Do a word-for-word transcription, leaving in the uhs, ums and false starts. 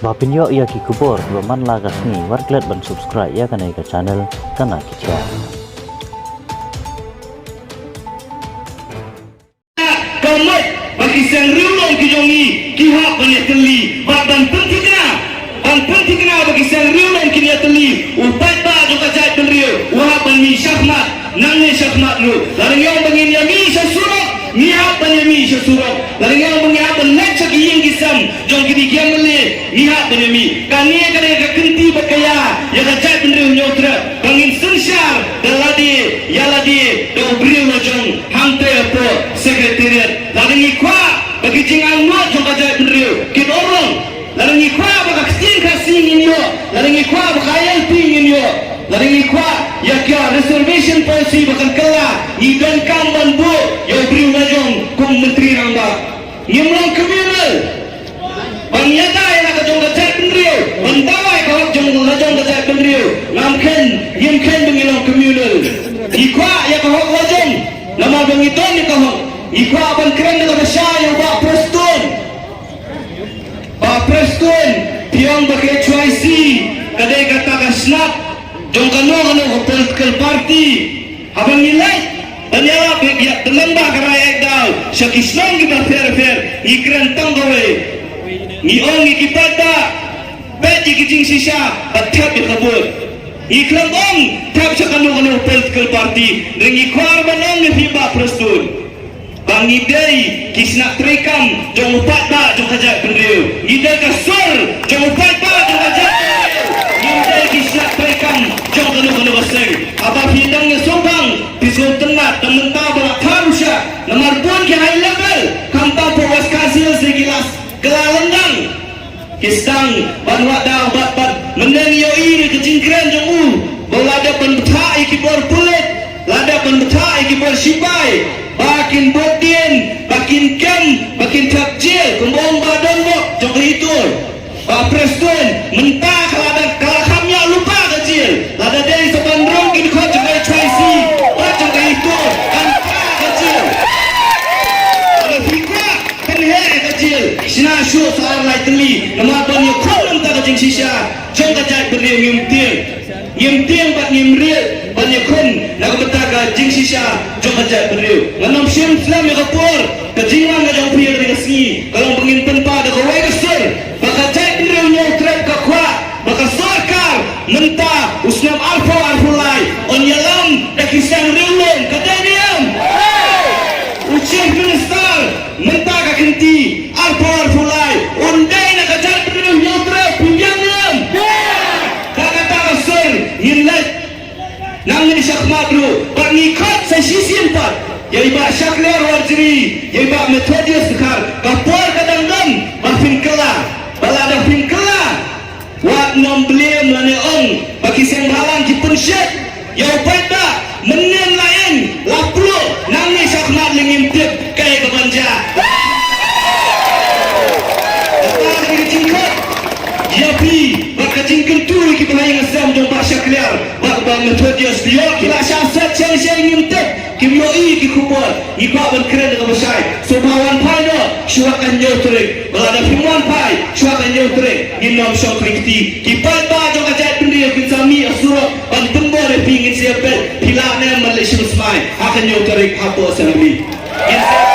Ba pynïoh ïa ki khubor kiba man la ka sngi, wat klet ban subscribe ïa kane ka channel Kana Ki Jia. Ka mut ba ki seng riewlum ki jong ngi ki hap ban ïatylli bad ban pynthikna, ban pynthikna ba ki seng riewlum kin ïatylli. U paidbah jong ka jaitbynriew u hap ban mih shakhmat, nangne shakhmat ruh. Lada ngi ong ba ngin ïa mih sha surok, ngi hap ban ïa mih sha surok. Lada ngi ong ba ngi hap ban leit sha ki ïing ki sem jong kine ki M L A, ngi hap ban ïa mih. Kane ka dei ka kynti bad ka ïa ïa ka jaitbynriew Hynñiewtrep ba ngin synshar da lade ïa lade da u briew lajong hangta hapoh Secretariat. Lada ngi kwah ba ki jingangnud jong ka jaitbynriew kin urlong, lada ngi kwah ba ka ktien Khasi ngin ïoh, lada ngi kwah ba ka I L P ngin ïoh, lada ngi kwah ïa ka reservation policy ba kan kylla, ngi donkam ban buh ïa u briew lajong kum Myntri Rangbah. Ngim long communal. Ban ïada ïa la ka jong ka jaitbynriew, ban dawa ïa ka hok jong la jong ka jaitbynriew, ngam kheiñ, ngim kheiñ ba ngi long communal. Ngi kwah ïa ka hok la jong, namar ba ngi don ïa ka hok. Ngi kwah ban kren da kaba shai ïa u Bah Prestone. Bah Prestone, phi ong ba ka H Y C ka dei kata ka snap jong kano kano ka political party. Haba ngi leit ban ïalap ïa ka lyngba ka rai act daw sha ki shnong kiba pher pher, ngi kren tang kawei. Ngi ong ïa ki paidbah, peit ïa ki jingshisha bad thep ïa ka vote. Ngi khlem ong thep sha kano kano political party, hynrei ngi kwah ban ong ïa phi Bah Prestone ba ngi dei ki shnat treikam jong u paidbah jong ka jaitbynriew. Ngi dei ka sur jong u paidbah jong ka jaitbynriew. Ngim dei ki shnat treikam jong kano kano ka seng. Haba phi dang ïa sngewbang, phi sngewtynnat, tang mynta ba la thar u shah, namar bun ki high level khamtam hapoh West Khasi Hills ki la kylla lyndang. Ki sdang ban wad daw bad bad mynne ngi ïohi ïa ka jingkren jong u ba la dep ban bthah ïa ki bor pulit, la dep ban bthah ïa ki bor shipai ba kin bud dien, ba kin kem, ba kin thep jel, kumba ong Bah Donbok jong ka Itur. Bah Prestone, mynta ka la dep, ka la kham ïa lypa ka jel. Lada dei sa ban rung ki dkhot jong ka H Y C bad jong ka Itur, kan phah ka jel. Lada phi kwah pynheh ïa ka jel, shna shuh sa ar lai tylli, namar ban ïakhun na ka bynta ka jingshisha jong ka jaitbynriew. Ngim tieng, ngim tieng bad ngim rieh ban ïakhun na ka bynta ka jingshisha jong ka jaitbynriew. Ngan ym shim slem ïa ka por, ka jingwan ka jong phi ha kane ka sngi ka long ba ngin pynpaw da kawei ka sur ba ka jaitbynriew Hynñiewtrep ka kwah ba ka sorkar mynta u snem arphew arphew lai un ïalam da ki seng riewlum, ka dei ne em? U Chief Minister mynta ka kynti arphew arphew lai un dei na ka jaitbynriew Hynñiewtrep, phi biang ne em? Da kata ka sur ngin leit nangne shakhmat ruh bad ngi khot sa shisien pat ïa i Bah Shakliar Warjri, ïa i Bah Methodius Dkhar. Ka por ka dang don ba phin kylla, ba lada phin kylla, wat nym blame lane ong ba ki seng bhalang ki pynshit ïa u paidbah. Mynnin la ïeng la pluh nangne shakhmat, lei ngim tip kaei kaban jia. Kata ka dei ka jingkhot ïa phi bad ka jingkyntu ïa ki bahaïing hasem jong Bah Shakliar bad Bah Methodius. Ïoh ki la shah set shai shai, ngim tip, kim ïohi ki khubor. Ngi kwah ban kren da kaba shai. Sngewbha wan phai noh shuwa ka hynñiew tarik. Ba lada phim wan phai shuwa ka hynñiew tarik, ngin nym shong khlem kti. Ki paidbah jong ka jaitbynriew kin sa mih ha surok ban pynbor ïa phi. Ngin sa ïa peit phi lah ne em ban leit shim smai ha ka hynñiew tarik hapoh Assembly. Ngin sa